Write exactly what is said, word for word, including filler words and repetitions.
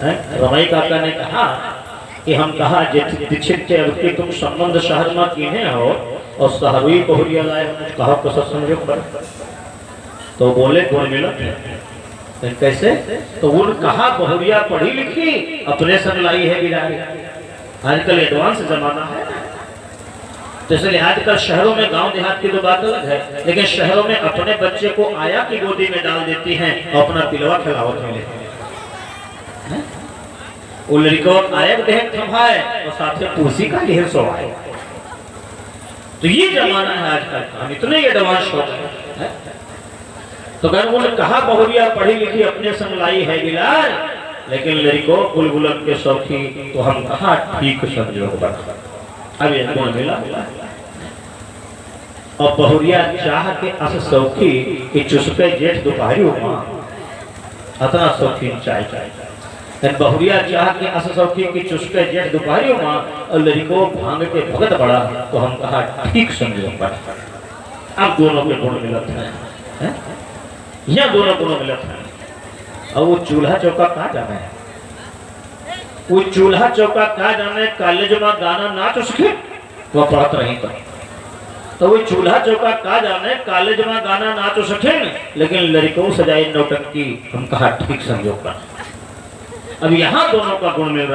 हैं? रमई काका ने कहा कि हम कहा जे दीक्षित के अब के तुम संबंध शहर मा कीन्हे हो और शहरुई बहुरिया लाए हो, कहो कसर संजोग बड़ा। तो बोले गुण मिलत है। तो कैसे? तो उन कहा बहुरिया पढ़ी लिखी, अपने संग लाई है बिलारी। आजकल advance जमाना है। तो इसलिए आजकल शहरों में, गांव देहात की तो बात अलग है, लेकिन शहरों में अपने बच्चे को आया की गोदी में डाल देती हैं और अपना पिलवा खिलावत मिले। हैं? वो लड़िकवा आयक देह थमाए और साथे पुरसी का लिहे सोवाए। तो ये जमाना है आजकल का, हम इतने advance हो गए हैं। तो अगर उन्होंने कहा बहुरिया पढ़ी लिखी अपने संग लाई है बिलार, लेकिन लड़िको बुलबुलन के शौकी तो हम कहा ठीक संजोग बना। अब ये गुण मिला। और बहुरिया चाह के अस शौकी कि चुसके जेठ दुपहरी हो माँ, अतना शौकीन चाय चाय। लेकिन बहुरिया चाह के अस शौकी कि चुसके जेठ दुपहरी हो माँ, और लड़िको भांग के भगत बड़ा, तो हम कहा ठीक संजोग बना। अब दोनों के गुण मिलत हैं, हैं? यह दोनों गुण मिलत हैं। और वो चूल्हा चौका का जाने, वो चूल्हा चौका का जाने, कॉलेज मा गाना नाच सीखे, तो पढ़त रही तो, तो वो चूल्हा चौका का जाने, कॉलेज मा गाना नाच सीखे, लेकिन लड़िको सजाए नौटंकी, हम कहा ठीक संजोग बना। अब यहाँ दोनों का गुण मिल रहा।